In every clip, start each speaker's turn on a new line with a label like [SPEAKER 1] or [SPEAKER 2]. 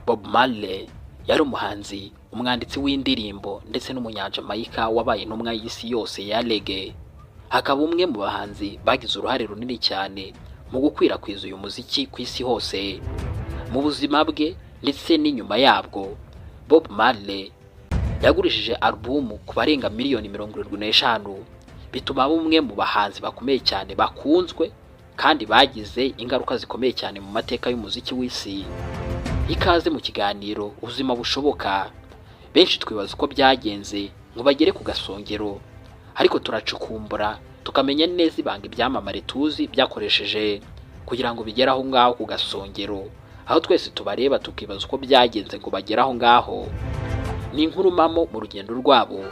[SPEAKER 1] Bob Marley yari umuhanzi, umwanditsi w'indirimbo ndetse n'umunyajamayika wabaye intumwa y'isi yose ya reggae, akaba umwe mu bahanzi bagize uruhare runini cyane mu gukwirakwiza uyu muziki ku isi hose. Mu buzima bwe ndetse n'inyuma yabwo, Bob Marley yagurishije alubumu ku barenga miliyoni 75, bituma aba umwe mu bahanzi bakomeye cyane bakunzwe kandi bagize ingaruka zikomeye cyane mu mateka y'umuziki w'isi. Ikaze mu kiganiro Ubuzima Bushoboka. Benshi twibaza uko byagenze ngo bagere ku gasongero, ariko turacukumbura tukamenya neza ibanga ibyamamare tuzi byakoresheje kugira ngo bigere aho ngaho ku gasongero, aho twese tubareba tukibaza uko byagenze ngo bagere aho ngaho. Ni inkuru mpamo mu rugendo rwabo,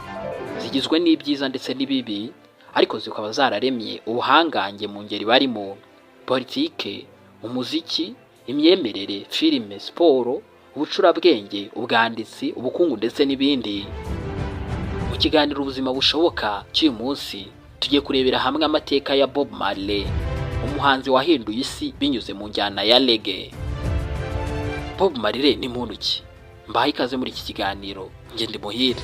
[SPEAKER 1] zigizwe n'ibyiza ndetse n'ibibi, ariko zikaba zararemye ubuhangange mu ngeri barimo: politike, umuziki, imyemerere, filime, siporo, ubucurabwenge, ubwanditsi, ubukungu ndetse n'ibindi. Mu kiganiro Ubuzima Bushoboka cy'uyu munsi, tugiye kurebera hamwe amateka ya Bob Marley, umuhanzi wahinduye isi binyuze mu njyana ya reggae. Bob Marley ni muntu ki? Mbahaye ikaze muri iki kiganiro, njye ndi Muhire.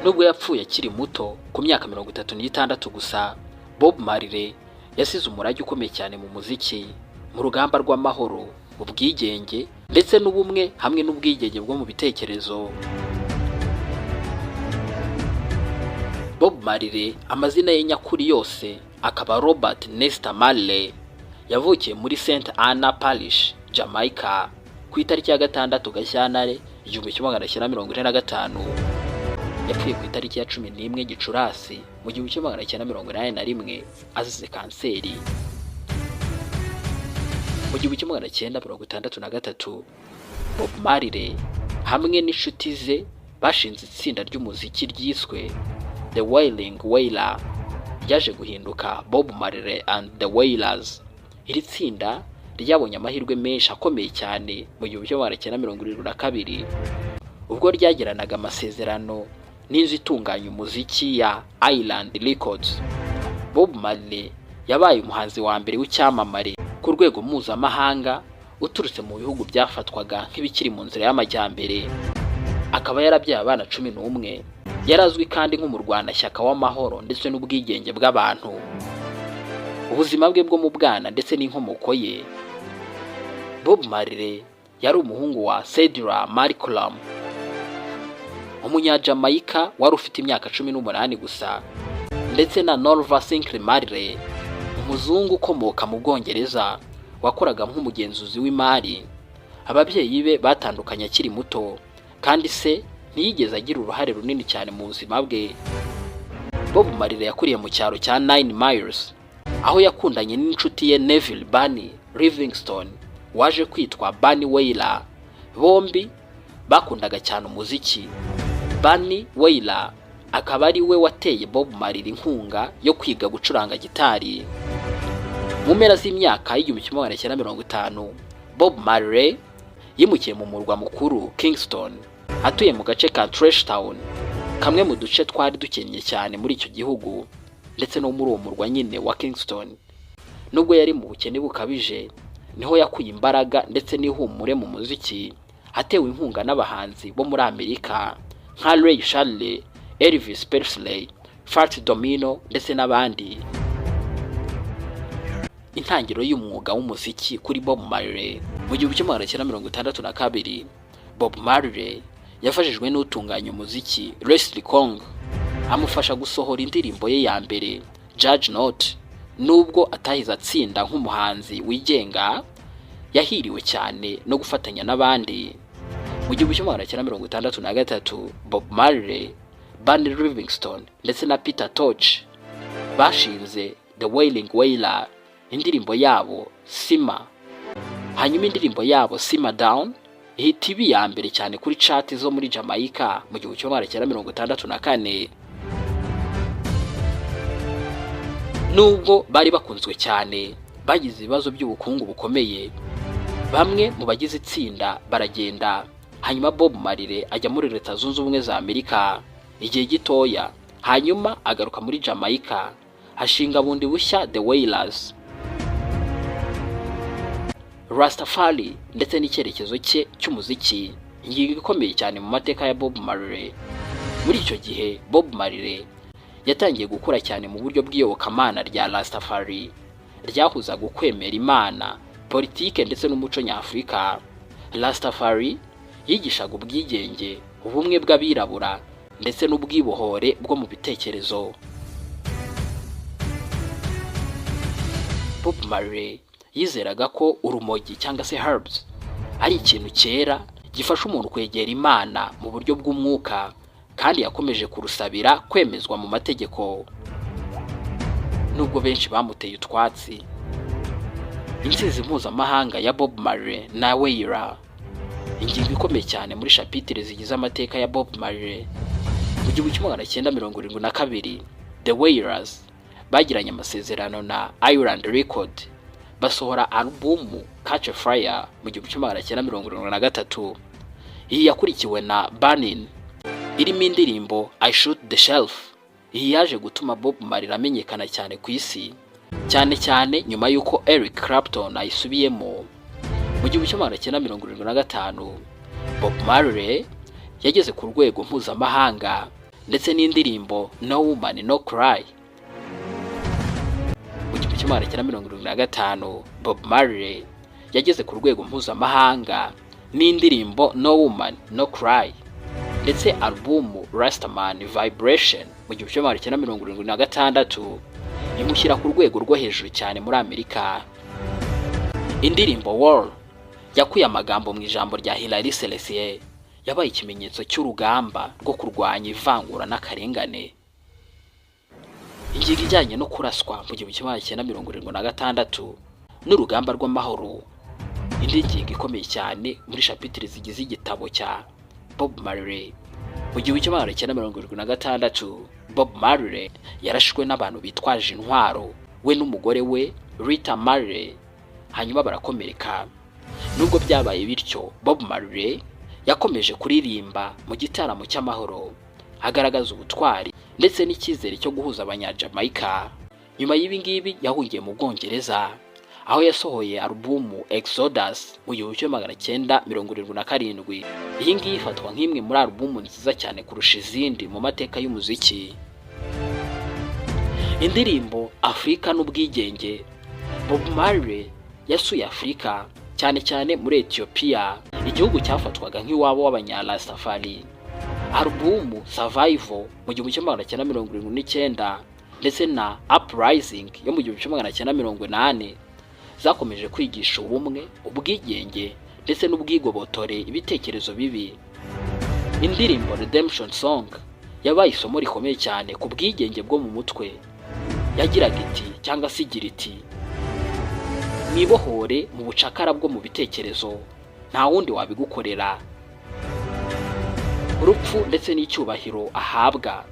[SPEAKER 1] Nubwo yapfuye akiri muto ku myaka 36 gusa, Bob Marley yasize umurage ukomeye cyane mu muziki, mu rugamba rw'amahoro, ubwigenge ndetse n'ubumwe hamwe n'ubwigenge bwo mu bitekerezo. Bob Marley, amazina ye nyakuri yose akaba Robert Nesta Marley, yavukiye muri St Anna Parish, Jamaica, ku itariki ya 6 Gashyantare 1945. Yapfuye ku itariki ya 11 Gicurasi mu 1981 azize kanseri. Mu 1963, Bob Marley hamwe n'inshuti ze bashinze itsinda ry'umuziki ryiswe The Wailing Wailers, ryaje guhinduka Bob Marley and the Wailers. Iri tsinda ryabonye amahirwe menshi akomeye cyane mu 1972, ubwo ryagiranaga amasezerano n'inzu itunganya umuziki ya Island Records. Bob Marley yabaye umuhanzi wa mbere w'icyamamare ku rwego mpuzamahanga uturutse mu bihugu byafatwaga nk'ibikiri mu nzira y'amajyambere, akaba yarabyaye abana 11. Yari azwi kandi nk'umurwanashyaka w'amahoro ndetse n'ubwigenge bw'abantu. Ubuzima bwe bwo mu bwana ndetse n'inkomoko ye: Bob Marley yari umuhungu wa Cedella Marley, umunyajamayika wari ufite imyaka 18 gusa, ndetse na Norva Sinclair Marley, umuzungu ukomoka mu Bwongereza wakoraga nk'umugenzuzi w'imari. Ababyeyi be batandukanye akiri muto, kandi se ntiyigeze agira uruhare runini cyane mu buzima bwe. Bob Marley yakuriye mu cyaro cya Nine Miles, aho yakundanye n'inshuti ye Neville Bunny Livingston, waje kwitwa Bunny Wailer. Bombi bakundaga cyane umuziki. Bunny Wailer akaba ari we wateye Bob Marley inkunga yo kwiga gucuranga gitari. Mu mpera z'imyaka y'1950, Bob Marley yimukiye mu murwa mukuru Kingston, atuye mu gace ka Trench Town, kamwe mu duce twari dukennye cyane muri icyo gihugu ndetse no muri uwo murwa nyine wa Kingston. Nubwo yari mu bukene bukabije, niho yakuye imbaraga ndetse n'ihumure mu muziki, atewe inkunga n'abahanzi bo muri Amerika nka Ray Charles, Elvis Presley, Fats Domino ndetse n'abandi. Intangiriro y'umwuga w'umuziki kuri Bob Marley: Mu 1962, Bob Marley yafashijwe n'utunganya umuziki Leslie Kong, amufasha gusohora indirimbo ye ya mbere, Judge Not. Nubwo atahize atsinda nk'umuhanzi wigenga, yahiriwe cyane no gufatanya n'abandi. Mu 1963, Bob Marley, Bunny Livingston ndetse na Peter Tosh bashinze The Wailing Wailers, indirimbo yabo Simmer. Hanyuma indirimbo yabo Simmer Down ihita iba iya mbere cyane kuri chart zo muri Jamaica mu 1964. Nubwo bari bakunzwe cyane, bagize ibibazo by'ubukungu bukomeye. Bamwe mu bagize itsinda baragenda, hanyuma Bob Marley ajya muri Leta Zunze Ubumwe za Amerika igihe gitoya, hanyuma agaruka muri Jamaica, ashinga bundi bushya The Wailers. Rastafari ndetse n'icyerekezo cye cy'umuziki. Ingingo ikomeye cyane mu mateka ya Bob Marley. Muri icyo gihe, Bob Marley yatangiye gukura cyane mu buryo bw'iyobokamana rya Rastafari ryahuzaga ukwemera Imana, politike ndetse n'umuco nyafurika. Rastafari yigishaga ubwigenge, ubumwe bw'abirabura ndetse n'ubwibohore bwo mu bitekerezo. Bob Marley yizeraga ko urumogi cyangwa se herbs ari ikintu cyera gifasha umuntu kwegera Imana mu buryo bw'umwuka, kandi yakomeje kurusabira kwemezwa mu mategeko nubwo benshi bamuteye utwatsi. Intsinzi mpuzamahanga ya Bob Marley na Wailers. Ingingo ikomeye cyane muri chapitre zigize amateka ya Bob Marley. Mu 1972, The Wailers bagiranye amasezerano na Island Record, basohora alubumu Catch a Fire mu 1973. Iyi yakurikiwe na Burning irimo indirimbo I Shoot the Sheriff. Iyi yaje gutuma Bob Marley amenyekana cyane ku isi, cyane cyane nyuma y'uko Eric Clapton ayisubiyemo. Mu 1975, Bob Marley yageze ku rwego mpuzamahanga ndetse n'indirimbo No Woman No Cry. Mu 1975, Bob Marley yageze ku rwego mpuzamahanga n'indirimbo No Woman No Cry, ndetse alubumu Rastaman Vibration mu 1976 imushyira ku rwego rwo hejuru cyane muri Amerika. Indirimbo War yakuye amagambo mu ijambo rya Haile Selassie, yabaye ikimenyetso cy'urugamba rwo kurwanya ivangura n'akarengane. Ingingo ijyanye no kuraswa mu 1976 n'urugamba rw'amahoro. Indi ngingo ikomeye cyane muri chapitre zigize igitabo cya Bob Marley. Mu 1976, Bob Marley yarashwe n'abantu bitwaje intwaro, we n'umugore we Rita Marley, hanyuma barakomereka. Nubwo byabaye bityo, Bob Marley yakomeje kuririmba mu gitaramo cy'amahoro, agaragaza ubutwari ndetse n'icyizere cyo guhuza Abanyajamayika. Nyuma y'ibi ngibi yahungiye mu Bwongereza, aho yasohoye alubumu Exodus mu 1977. Iyi ngiyi ifatwa nk'imwe muri alubumu nziza cyane kurusha izindi mu mateka y'umuziki. Indirimbo Afurika n'ubwigenge. Bob Marley yasuye Afurika, cyane cyane muri Ethiopia, igihugu cyafatwaga nk'iwabo w'abanyarastafari. Alubumu Survival mu 1979 ndetse na Uprising yo mu 1980 zakomeje kwigisha ubumwe, ubwigenge ndetse n'ubwigobotore ibitekerezo bibi. Indirimbo Redemption Song yabaye isomo rikomeye cyane ku bwigenge bwo mu mutwe. Yagiraga iti cyangwa se igira iti: "Mwibohore mu bucakara bwo mu bitekerezo, nta wundi wabigukorera." Urupfu ndetse n'icyubahiro ahabwa.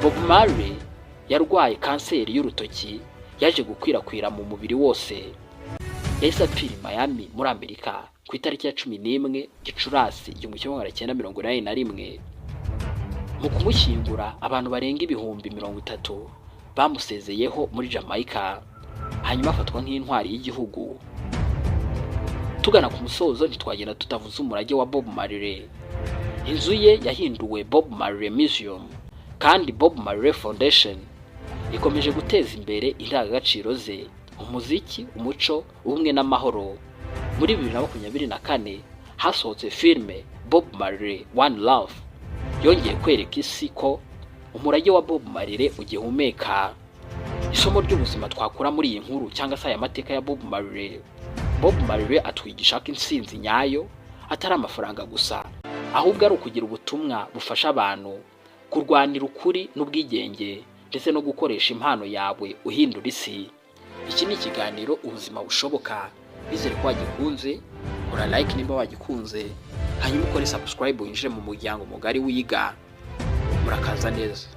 [SPEAKER 1] Bob Marley yarwaye kanseri y'urutoki yaje gukwirakwira mu mubiri wose. Yahise apfira i Miami muri Amerika ku itariki ya 11 Gicurasi 1981. Mu kumushyingura, abantu barenga 30,000 bamusezeyeho muri Jamaica, hanyuma afatwa nk'intwari y'igihugu. Tugana ku musozo, ntitwagenda tutavuze umurage wa Bob Marley. Inzu ye yahinduwe Bob Marley Museum, kandi Bob Marley Foundation ikomeje guteza imbere indangagaciro ze, umuziki, umuco, ubumwe n'amahoro. Muri 2024 hasohotse filime Bob Marley One Love, yongeye kwereka isi ko umurage wa Bob Marley ugihumeka. Isomo ry'ubuzima twakura muri iyi nkuru cyangwa se aya mateka ya Bob Marley: Bob Marley atwigisha ko intsinzi nyayo atari amafaranga gusa, ahubwo ari ukugira ubutumwa bufasha abantu kurwanira ukuri n'ubwigenge, ndetse no gukoresha impano yawe uhindura isi. Iki ni ikiganiro Ubuzima Bushoboka. Bizere ko wagikunze. Kora like nimba wagikunze, hanyuma ukore subscribe, winjire mu muryango mugari wiga. Murakaza neza.